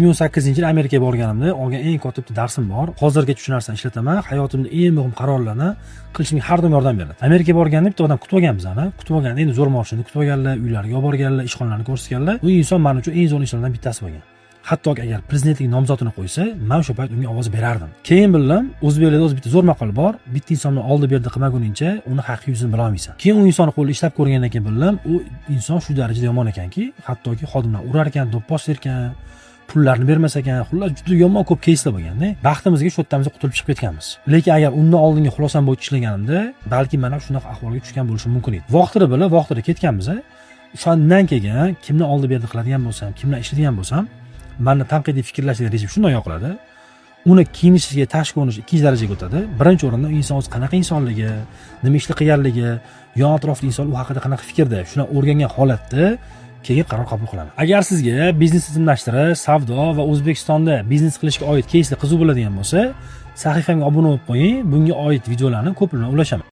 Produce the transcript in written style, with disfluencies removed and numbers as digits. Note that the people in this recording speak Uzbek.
2018 yil Amerikaga borganimda olgan eng katta bitta darsim bor. Hozirgacha shu narsani ishlataman. Hayotimda eng muhim qarorlarni qilishimga har doim yordam beradi. Amerikaga borganda bitta odam kutib olgan bizani. Kutib olganda endi zo'r mashinada kutib olganlar, uylariga olib borganlar, ishxonalarni ko'rsatganlar. Bu inson man uchun eng zo'r insonlardan bittasi bo'lgan. Hattoki agar prezidentlik nomzodini qo'ysa, man o'sha payt unga ovoz berardim. Keyin bildim, o'zbeklarda o'zi bitta zo'r maqol bor: bitta insonni oldi berdi qilmaguningcha uni haqiqiy yuzini bilolmaysan. Keyin u insonni qo'lida ishlab ko'rgandan keyin bildim, u inson shu darajada yomon ekanki, hattoki xodimlar urar ekan, do'pposlar ekan, pullarni bermas ekan. Xullas, juda yomon ko'p keyslar bo'lganda, baxtimizga shu yerdan biz qutulib chiqib ketganmiz. Lekin agar undan oldingi xulosam bo'yicha ishlaganimda, balki man ham shunaqa ahvolga tushgan bo'lishim mumkin edi. Vaqtini bilib, vaqtida ketganmiz. O'shandan keyin kimni oldi berdi qiladigan bo'lsam, kim bilan ishlaydigan bo'lsam, mani tanqidiy fikrlash rejim shunday yoqiladi. Uni kiyinishiga, tashqi ko'rinishi ikkinchi darajaga o'tadi. Birinchi o'rinda u inson o'zi qanaqa insonligi, nima ishlar qilganligi, yon atrofli inson u haqida qanaqa fikrda, shuni o'rgangan holatda keyin qaror qabul qilaman. Agar sizga biznes tizimlashtirish, savdo va O'zbekistonda biznes qilishga oid keyslar qiziq bo'ladigan bo'lsa, sahifamga obuna bo'lib qo'ying. Bunga oid videolarni ko'p bilan ulashaman.